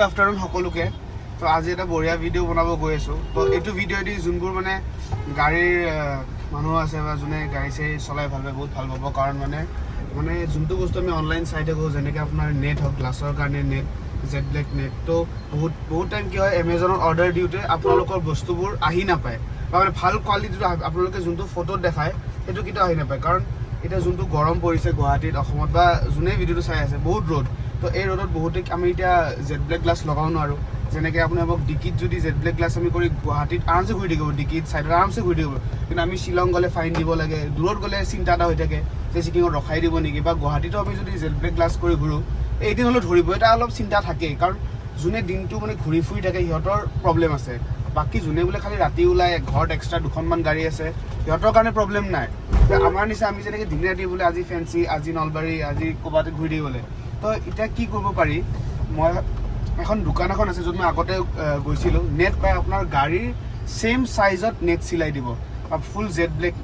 Afternoon সকলোকে। তো আজি এটা বঢ়িয়া ভিডিঅ' বনাব গৈ আছোঁ। তো এইটো ভিডিঅ' দি যোনবোৰ মানে গাড়ীৰ মানুহ আছে বা যোনে গাড়ী চাড়ী চলাই ভাল পায়, বহুত ভাল পাব। কাৰণ মানে মানে যোনটো বস্তু আমি অনলাইন চাই থাকোঁ, যেনেকৈ আপোনাৰ নেট হওক, গ্লাছৰ কাৰণে নেট, জেড ব্লেক নেট, তো বহুত বহুত টাইম কি হয়, এমেজনত অৰ্ডাৰ দিওঁতে আপোনালোকৰ বস্তুবোৰ আহি নাপায় বা মানে ভাল কোৱালিটিটো আপোনালোকে যোনটো ফটোত দেখায়, সেইটো কেতিয়াও আহি নাপায়। কাৰণ এতিয়া যোনটো গৰম পৰিছে গুৱাহাটীত, অসমত বা যোনেই ভিডিঅ'টো চাই আছে, বহুত ৰ'দ। তো এই ৰ'দত বহুতে আমি এতিয়া জেড ব্লেক গ্লাছ লগাব নোৱাৰোঁ। যেনেকৈ আপুনি ভাবক, ডিকিত যদি জেড ব্লেক গ্লাছ আমি কৰি গুৱাহাটীত আৰামছে ঘূৰি থাকিব, ডিকিত ছাইডত আৰামছে ঘূৰি থাকিব। কিন্তু আমি শ্বিলং গ'লে ফাইন দিব লাগে, দূৰত গ'লে চিন্তা এটা হৈ থাকে যে চেকিঙত ৰখাই দিব নেকি। বা গুৱাহাটীতো আমি যদি জেড ব্লেক গ্লাছ কৰি ঘূৰোঁ, এদিন হ'লেও ধৰিব, এটা অলপ চিন্তা থাকেই। কাৰণ যোনে দিনটো মানে ঘূৰি ফুৰি থাকে, সিহঁতৰ প্ৰব্লেম আছে। বাকী যোনে বোলে খালি ৰাতি ওলাই, ঘৰত এক্সট্ৰা দুখনমান গাড়ী আছে, সিহঁতৰ কাৰণে প্ৰব্লেম নাই। এতিয়া আমাৰ নিচিনা আমি যেনেকৈ দিনে ৰাতি বোলে আজি ফেঞ্চি, আজি নলবাৰী, আজি ক'ৰবাত ঘূৰি থাকিবলৈ, তো এতিয়া কি কৰিব পাৰি? মই এখন দোকান এখন আছে য'ত মই আগতে গৈছিলোঁ। নেট পাই আপোনাৰ, গাড়ীৰ ছেইম চাইজত নেট চিলাই দিব, ফুল জেড ব্লেক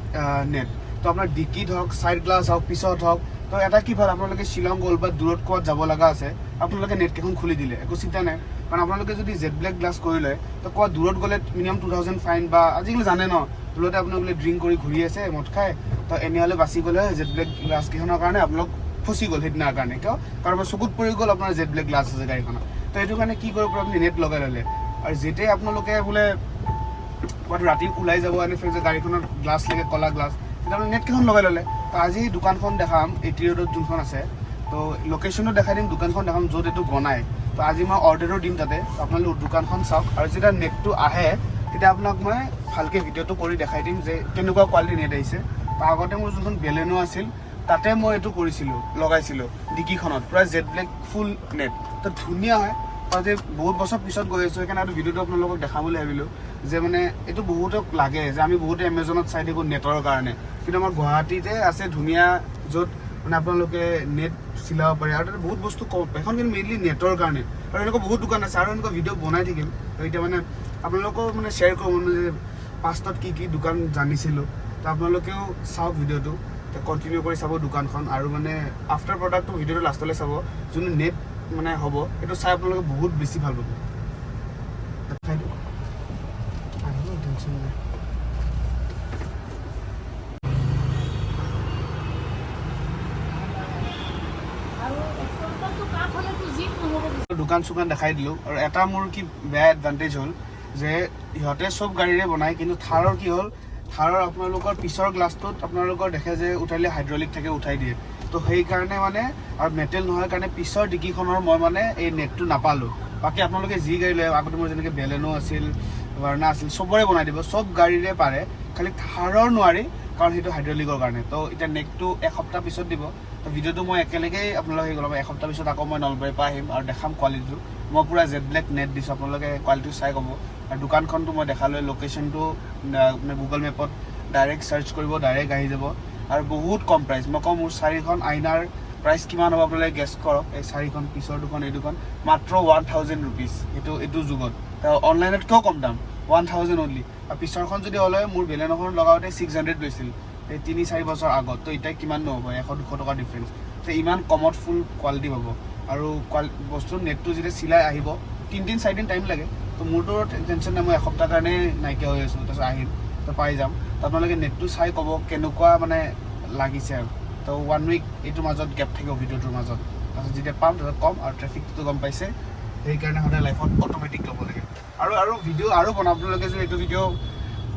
নেট। তো আপোনাৰ ডিকিত হওক, ছাইড গ্লাছ হওক, পিছত হওক। তো এটা কি ভাল, আপোনালোকে শ্বিলং গ'ল বা দূৰত ক'ৰবাত যাব লগা আছে, আপোনালোকে নেটকেইখন খুলি দিলে একো চিন্তা নাই। কাৰণ আপোনালোকে যদি জেড ব্লেক গ্লাছ কৰি লয়, তো ক'ৰবাত দূৰত গ'লে মিনিমাম 2000 ফাইন। বা আজিকালি জানে ন, দূৰতে আপোনালোকে বোলে ড্ৰিংক কৰি ঘূৰি আছে, মদ খাই, তো এনেহ'লে বাচি গ'লে জেড ব্লেক গ্লাছকেইখনৰ কাৰণে আপোনালোক ফচি গ'ল সেইদিনাৰ কাৰণে। কিয়? কাৰণ আপোনাৰ চকুত পৰি গ'ল আপোনাৰ জেড ব্লেক গ্লাছ আছে গাড়ীখনত। তো সেইটো কাৰণে কি কৰিব পাৰে, আপুনি নেট লগাই ল'লে আৰু যেতিয়াই আপোনালোকে বোলে ক'ৰবাত ৰাতি ওলাই যাব, এনে ফ্ৰেণ্ডছে গাড়ীখনত গ্লাছ লাগে, ক'লা গ্লাছ, তেতিয়া আপুনি নেটকেইখন লগাই ল'লে। তো আজি দোকানখন দেখাম, এ টি ৰোডত যোনখন আছে। তো লোকেশ্যনটো দেখাই দিম, দোকানখন দেখাম য'ত এইটো বনায়। তো আজি মই অৰ্ডাৰো দিম তাতে। তো আপোনালোক দোকানখন চাওক আৰু যেতিয়া নেটটো আহে, তেতিয়া আপোনাক মই ভালকৈ ভিডিঅ'টো কৰি দেখাই দিম যে কেনেকুৱা কোৱালিটি নেট আহিছে। তো আগতে মোৰ যোনখন বেলেনো আছিল, তাতে মই এইটো কৰিছিলোঁ, লগাইছিলোঁ ডিকিখনত পূৰা জেড ব্লেক ফুল নেট। তো ধুনীয়া হয়। তাতে বহুত বছৰ পিছত গৈ আছোঁ, সেইকাৰণে এইটো ভিডিঅ'টো আপোনালোকক দেখাম বুলি ভাবিলোঁ যে মানে এইটো বহুতক লাগে যে আমি বহুতে এমেজনত চাই থাকোঁ নেটৰ কাৰণে, কিন্তু আমাৰ গুৱাহাটীতে আছে ধুনীয়া য'ত মানে আপোনালোকে নেট চিলাব পাৰে আৰু তাতে বহুত বস্তু কম পায়। এখন কিন্তু মেইনলি নেটৰ কাৰণে আৰু এনেকুৱা বহুত দোকান আছে আৰু এনেকুৱা ভিডিঅ' বনাই থাকিম। তো এতিয়া মানে আপোনালোকেও মানে শ্বেয়াৰ কৰোঁ মানে যে পাষ্টত কি কি দোকান জানিছিলোঁ। তো আপোনালোকেও চাওক ভিডিঅ'টো, কণ্টিনিউ কৰি চাব দোকানখন আৰু মানে আফটাৰ প্ৰডাক্টটো ভিডিঅ'টো লাষ্টলৈ চাব। যোনটো নেট মানে হ'ব, সেইটো চাই আপোনালোকে বহুত বেছি ভাল পাব। দেখাই দিওঁ, আহিব, টেনশ্যন নাই। আৰু ফ্ৰণ্টতো কাঠ হ'লেতো জিপ নহ'ব। দোকান চোকান দেখাই দিলোঁ। আৰু এটা মোৰ কি বেয়া এডভান্টেজ হ'ল যে ইহঁতে চব গাড়ীৰে বনায়, কিন্তু থাৰৰ কি হ'ল, থাৰৰ আপোনালোকৰ পিছৰ গ্লাছটোত আপোনালোকৰ দেখে যে উঠালে হাইড্ৰলিক থাকে, উঠাই দিয়ে। তো সেইকাৰণে মানে আৰু মেটেল নোহোৱাৰ কাৰণে পিছৰ ডিকিখনৰ মই মানে এই নেটটো নাপালোঁ। বাকী আপোনালোকে যি গাড়ী লয়, আগতে মোৰ যেনেকৈ বেলেনো আছিল, ভাৰ্ণা আছিল, চবৰে বনাই দিব, চব গাড়ীৰে পাৰে, খালি থাৰৰ নোৱাৰি, কাৰণ সেইটো হাইড্ৰলিকৰ কাৰণে। তো এতিয়া নেটটো এসপ্তাহ পিছত দিব। তো ভিডিঅ'টো মই একেলগেই আপোনালোকে হেৰি কৰিব। এসপ্তাহ পিছত আকৌ মই নলবাৰীৰ পৰা আহিম আৰু দেখাম কোৱালিটিটো। মই পূৰা জেড ব্লেক নেট দিছোঁ, আপোনালোকে কোৱালিটিটো চাই ক'ব। আৰু দোকানখনটো মই দেখালোৱে, লোকেশ্যনটো মানে গুগল মেপত ডাইৰেক্ট চাৰ্চ কৰিব, ডাইৰেক্ট আহি যাব। আৰু বহুত কম প্ৰাইচ। মই কওঁ, মোৰ চাৰিখন আইনাৰ প্ৰাইচ কিমান হ'ব আপোনালোকে গেছ কৰক। এই চাৰিখন, পিছৰ দুখন, এই দুখন, মাত্ৰ 1000 ৰুপিজ। এইটো যুগত অনলাইনতকৈও কম দাম, 1000 অনলি। আৰু পিছৰখন যদি হ'লে, মোৰ বেলেনখন লগাওঁতে 600 লৈছিল এই 3-4 বছৰ আগত। তো এতিয়া কিমান নহ'ব, 100-200 টকা ডিফাৰেঞ্চ। তো ইমান কমত ফুল কোৱালিটি পাব। আৰু বস্তুৰ নেটটো যেতিয়া চিলাই আহিব, 3 দিন 4 দিন টাইম লাগে। তো মোৰতো টেনশ্যন নাই, মই এসপ্তাহ কাৰণে নাইকিয়া হৈ আছোঁ, তাৰপিছত আহিম তো পাই যাম। তো আপোনালোকে নেটটো চাই ক'ব কেনেকুৱা মানে লাগিছে। আৰু তো ওৱান উইক এইটোৰ মাজত গেপ থাকিব ভিডিঅ'টোৰ মাজত। তাৰপিছত যেতিয়া পাম, তাৰপিছত ক'ম। আৰু ট্ৰেফিকটোতো গম পাইছে, সেইকাৰণে সদায় লাইফত অট'মেটিক ল'ব লাগে। আৰু আৰু ভিডিঅ' আৰু বনাম। আপোনালোকে যদি এইটো ভিডিঅ'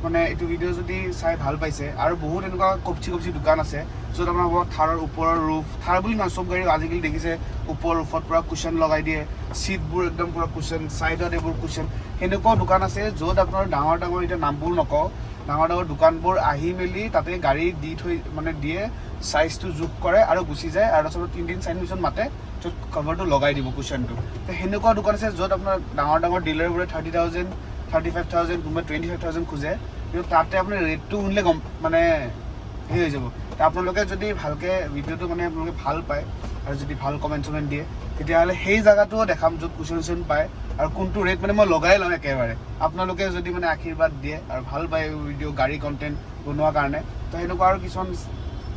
মানে এইটো ভিডিঅ' যদি চাই ভাল পাইছে, আৰু বহুত এনেকুৱা কপচি কপচি দোকান আছে য'ত আপোনাৰ হ'ব থাৰৰ ওপৰৰ ৰুফ, থাৰ বুলি নহয়, চব গাড়ী আজিকালি দেখিছে ওপৰৰ ৰুফত পূৰা কুশ্যন লগাই দিয়ে, চিটবোৰ একদম পূৰা কুশ্যন, ছাইডত এইবোৰ কুশ্যন। সেনেকুৱাও দোকান আছে য'ত আপোনাৰ ডাঙৰ ডাঙৰ, এতিয়া নামবোৰ নকওঁ, ডাঙৰ ডাঙৰ দোকানবোৰ আহি মেলি তাতে গাড়ী দি থৈ মানে দিয়ে, চাইজটো জোখ কৰে আৰু গুচি যায়। আৰু তাৰপিছত 3 দিন 4 দিন পিছত মাতে, য'ত কভাৰটো লগাই দিব কুশ্যনটো। তো সেনেকুৱা দোকান আছে য'ত আপোনাৰ ডাঙৰ ডাঙৰ ডিলাৰবোৰে 30,000, 35,000, কোনোবাই 25,000 খোজে। কিন্তু তাতে আপোনাৰ ৰেটটো শুনিলে গম মানে হেৰি হৈ যাব। তো আপোনালোকে যদি ভালকৈ ভিডিঅ'টো মানে আপোনালোকে ভাল পায় আৰু যদি ভাল কমেণ্ট চমেণ্ট দিয়ে, তেতিয়াহ'লে সেই জেগাটোও দেখাম য'ত কুশ্যন চুশ্যন পায় আৰু কোনটো ৰেট মানে মই লগাই লওঁ একেবাৰে। আপোনালোকে যদি মানে আশীৰ্বাদ দিয়ে আৰু ভাল পায় ভিডিঅ' গাড়ী কণ্টেণ্ট বনোৱাৰ কাৰণে, তো সেনেকুৱা আৰু কিছুমান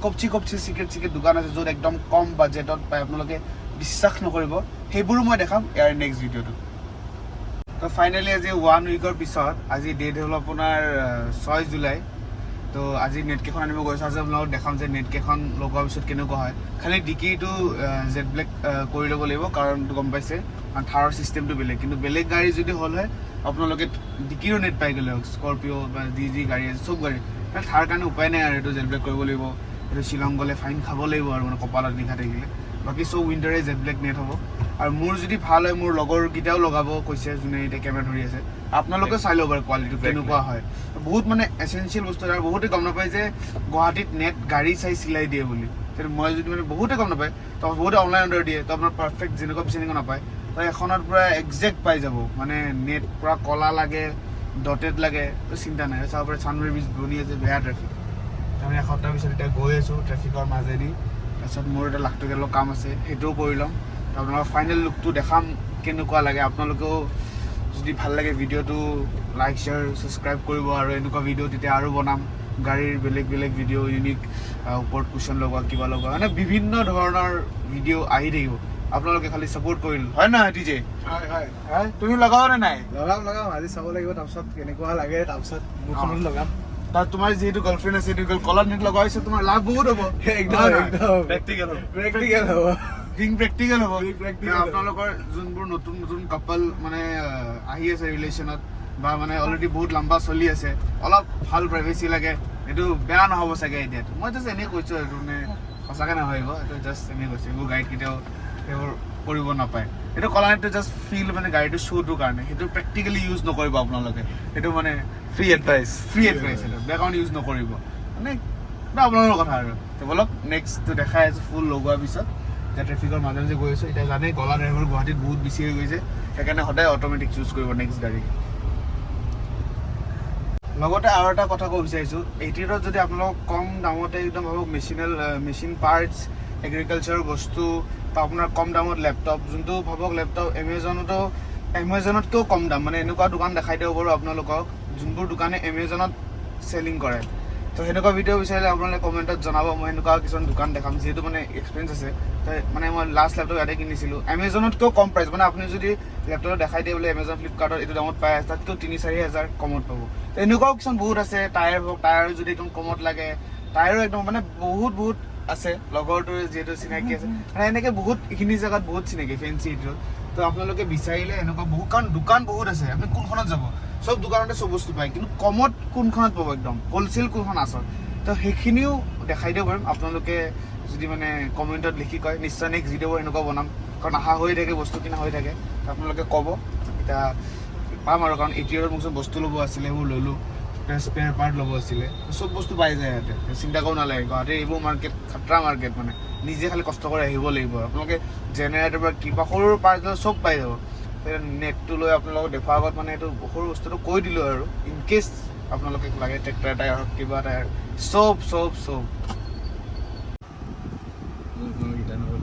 কপচি কপচি চিক্ৰেট চিক্ৰেট দোকান আছে য'ত একদম কম বাজেটত পায়, আপোনালোকে বিশ্বাস নকৰিব। সেইবোৰো মই দেখাম ইয়াৰ নেক্সট ভিডিঅ'টো। তো ফাইনেলি আজি ওৱান উইকৰ পিছত, আজি ডেট হ'ল আপোনাৰ 6 জুলাই। তো আজি নেটকেইখন আনিব গৈছোঁ। আজি আপোনালোকক দেখাম যে নেটকেইখন লগোৱাৰ পিছত কেনেকুৱা হয়। খালি ডিকিটো জেট ব্লেক কৰি ল'ব লাগিব, কাৰণ গম পাইছে, কাৰণ থাৰৰ চিষ্টেমটো বেলেগ। কিন্তু বেলেগ গাড়ী যদি হ'ল হয়, আপোনালোকে ডিকিৰো নেট পাই গ'লে হওক, স্কৰপিঅ' বা যি যি গাড়ী আছে চব গাড়ী। মানে থাৰ কাৰণে উপায় নাই আৰু, এইটো জেট ব্লেক কৰিব লাগিব। এইটো শ্বিলং গ'লে ফাইন খাব লাগিব আৰু, মানে কপালত লিখা থাকিলে। বাকী চব উইণ্টাৰে জেট ব্লেক নেট হ'ব। আৰু মোৰ যদি ভাল হয়, মোৰ লগৰকেইটাও লগাব কৈছে, যোনে এতিয়া কেমেৰা ধৰি আছে। আপোনালোকেও চাই ল'ব পাৰে কোৱালিটিটো কেনেকুৱা হয়। বহুত মানে এচেঞ্চিয়েল বস্তু আৰু বহুতে গম নাপায় যে গুৱাহাটীত নেট গাড়ী চাই চিলাই দিয়ে বুলি। কিন্তু মই যদি মানে বহুতে গম নাপায়, তো বহুতে অনলাইন অৰ্ডাৰ দিয়ে, তো আপোনাৰ পাৰফেক্ট যেনেকুৱা বিচাৰে তেনেকুৱা নাপায়। তো এখনত পূৰা একজেক্ট পাই যাব, মানে নেট পূৰা কলা লাগে, ডটেড লাগে, তো চিন্তা নাই। চাব পাৰে, চানমাৰী ব্ৰিজ বনি আছে, বেয়া ট্ৰেফিক। তাৰমানে এসপ্তাহ পিছত এতিয়া গৈ আছোঁ ট্ৰেফিকৰ মাজেদি। তাৰপিছত মোৰ এটা লাখ টকীয়া অলপ কাম আছে, সেইটোও কৰি ল'ম। তো আপোনালোকৰ ফাইনেল লুকটো দেখাম কেনেকুৱা লাগে। আপোনালোকেও যদি ভাল লাগে ভিডিঅ'টো, লাইক, শ্বেয়াৰ, ছাবস্ক্ৰাইব কৰিব। আৰু এনেকুৱা ভিডিঅ' তেতিয়া আৰু বনাম, গাড়ীৰ বেলেগ বেলেগ ভিডিঅ', ইউনিক, ওপৰত কুশ্যন লগোৱা, কিবা লগোৱা, মানে বিভিন্ন ধৰণৰ ভিডিঅ' আহি থাকিব। আপোনালোকে খালি ছাপোৰ্ট কৰিল হয় নহয় টিজে? হয় হয় হয়, তুমি লগাও নে নাই? লগাম লগাম, আজি চাব লাগিব, তাৰপিছত কেনেকুৱা লাগে, তাৰপিছত মোৰখনত লগাম। তাত তোমাৰ যিহেতু গাৰ্লফ্ৰেণ্ড আছে, এইটো কলাৰ নেট লগোৱা হৈছে, তোমাৰ লাভ বহুত হ'ব। একদম। হয় নহয়? একদম। প্ৰেক্টিকেল হ'ব। প্ৰেক্টিকেল হ'ব। বিং প্ৰেক্টিকেল হ'ব। Being practical হ'ব। আপোনালোকৰ যোনবোৰ নতুন নতুন কাপল মানে আহি আছে ৰিলেশ্যনত বা মানে অলৰেডি বহুত লম্বা চলি আছে, অলপ ভাল প্ৰাইভেচি লাগে, এইটো বেয়া নহ'ব চাগে। এতিয়া মই জাষ্ট এনেই কৈছোঁ, এইটো মানে সঁচাকৈ নাভাবিব, এইটো জাষ্ট এনেই কৈছোঁ। এইবোৰ গাড়ীত কেতিয়াও সেইবোৰ কৰিব নাপায়। এইটো কলা নেটটো জাষ্ট ফিল, মানে গাড়ীটো শ্ব'টোৰ কাৰণে, সেইটো প্ৰেক্টিকেলি ইউজ নকৰিব আপোনালোকে। সেইটো মানে ফ্ৰী এডভাইচ। ফ্ৰী এডভাইচ, সেইটো বেয়া কাৰণে ইউজ নকৰিব, মানে এইটো আপোনালোকৰ কথা আৰু। তো ব'লক, নেক্সটটো দেখাই আছোঁ ফুল লগোৱাৰ পিছত। এতিয়া ট্ৰেফিকৰ মাজে মাজে গৈ আছোঁ। এতিয়া জানেই, গলা ড্ৰাইভাৰ গুৱাহাটীত বহুত বেছি হৈ গৈছে, সেইকাৰণে সদায় অট'মেটিক চুজ কৰিব নেক্সট গাড়ী। লগতে আৰু এটা কথা ক'ব বিচাৰিছোঁ, এইটিনত যদি আপোনালোকক কম দামতে একদম ভাবক মেচিন পাৰ্টছ, এগ্ৰিকালচাৰৰ বস্তু বা আপোনাৰ কম দামত লেপটপ, যোনটো ভাবক লেপটপ এমেজনতকৈও কম দাম, মানে এনেকুৱা দোকান দেখাই দিব পাৰোঁ আপোনালোকক যোনবোৰ দোকানে এমেজনত চেলিং কৰে। তো সেনেকুৱা ভিডিঅ' বিচাৰিলে আপোনালোকে কমেণ্টত জনাব, মই সেনেকুৱা কিছুমান দোকান দেখাম, যিহেতু মানে এক্সপিৰিয়েঞ্চ আছে। তো মানে মই লাষ্ট লেপটপ ইয়াতে কিনিছিলোঁ এমেজনতকৈও কম প্ৰাইচ। মানে আপুনি যদি লেপটপত দেখাই দিয়ে বোলে এমেজন ফ্লিপকাৰ্টত এইটো দামত পাই আছে, তাতকৈও 3-4 হাজাৰ কমত পাব। তো এনেকুৱাও কিছুমান বহুত আছে। টায়াৰ হওক, টায়াৰ যদি একদম কমত লাগে, টায়াৰো একদম মানে বহুত বহুত আছে। লগৰটোৱে যিহেতু চিনাকি আছে, মানে এনেকৈ বহুত এইখিনি জেগাত বহুত চিনাকি ফেঞ্চি এইটোত। তো আপোনালোকে বিচাৰিলে এনেকুৱা বহুত, কাৰণ দোকান বহুত আছে, আপুনি কোনখনত যাব? চব দোকানতে চব বস্তু পায়, কিন্তু কমত কোনখনত পাব, একদম হ'লচেল কোনখন আচল, তো সেইখিনিও দেখাই দিব পাৰিম। আপোনালোকে যদি মানে কমেণ্টত লিখি কয়, নিশ্চয় নেক্সট ভিডিঅ'বোৰ এনেকুৱা বনাম, কাৰণ অহা হৈ থাকে, বস্তু কিনা হৈ থাকে। তো আপোনালোকে ক'ব, এতিয়া পাম আৰু। কাৰণ এটিআৰত মোক চব বস্তু ল'ব আছিলে, সেইবোৰ ল'লোঁ, স্পেয়াৰ পাৰ্ট ল'ব আছিলে, চব বস্তু পাই যায় ইয়াতে, চিন্তা কৰিব নালাগে। গুৱাহাটীৰ এইবোৰ মাৰ্কেট খাতৰা মাৰ্কেট, মানে নিজে খালি কষ্ট কৰি আহিব লাগিব। আপোনালোকে জেনেৰেটৰ বা কিবা সৰু পাৰ্ট চব পাই যাব। নেটটো লৈ আপোনালোকক দেখুৱাৰ আগত মানে এইটো সৰু বস্তুটো কৈ দিলোঁ আৰু, ইন কেছ আপোনালোকে লাগে, ট্ৰেক্টৰ টায়াৰ হওক, কিবা টায়াৰ, চব চব চব। ইটানগৰ।